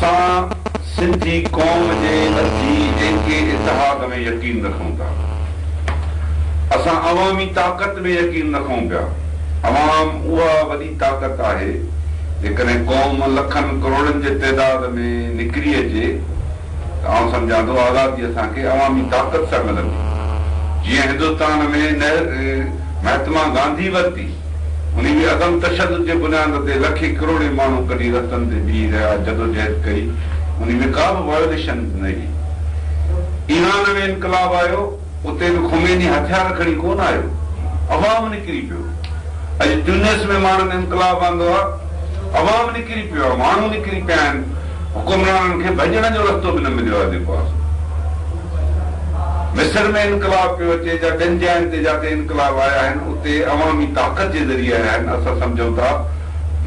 اسان سنڌي قوم جي ٻڌي ايڪي اتحاد ۾ يقين رکون ٿا. اسان عوامي طاقت ۾ يقين رکون پيا. عوام اها وڏي طاقت آهي، جيڪڏهن قوم لکن ڪروڙن جي تعداد ۾ نڪري اچي ته آئون سمجهان ٿو آزادي اسان کي عوامي طاقت سان ملندي. جيئن هندستان ۾ مهاتما گانڌي ورتي. انهي به عدم تشدد جي بنياد تي لکين ڪروڙين ماڻهو ڪڍي رستن تي بيهي رهيا، جدوجهد ڪئي، انهي ۾ ڪا به وايوليشن نه هئي. ايران ۾ انقلاب آيو، اتي به خميني هٿيار کڻي ڪونه آيو، عوام نڪري پيو. اڄ تيونس ۾ ماڻهن انقلاب آندو آهي، عوام نڪري پيو آهي، ماڻهو نڪري پيا آهن، حڪمرانن کي ڀڄڻ جو رستو به نه مليو آهي جيڪو آهي سو مصر ۾ انقلاب پيو اچي جا ٻين جاين تي جاتي انقلاب آيا آهن اتي عوامي طاقت جي ذريعي آيا آهن اسان سمجهون ٿا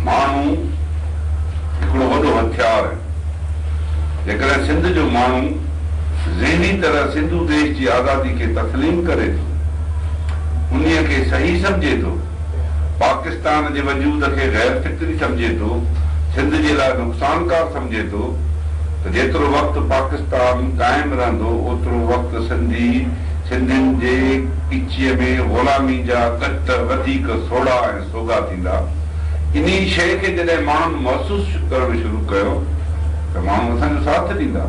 ماڻهو هڪڙو وڏو هٿيار آهن جيڪڏهن سنڌ جو ماڻهو ذهني طرح سنڌو ديش جي آزادي کي تسليم ڪري ٿو انهي کي صحيح سمجهي ٿو. پاڪستان جي وجود کي غير فطري سمجهي ٿو، سنڌ جي لاء نقصانڪار سمجهي ٿو ته جيترو وقت پاڪستان قائم رهندو اوترو وقت سنڌي سنڌين جي ڳچيء ۾ غلامي جا ڳٽ وڌيڪ سوڙها ۽ سوگها ٿيندا. انهي شيء کي جڏهن ماڻهن محسوس ڪرڻ شروع ڪيو ته ماڻهو اسان جو ساٿ ڏيندا.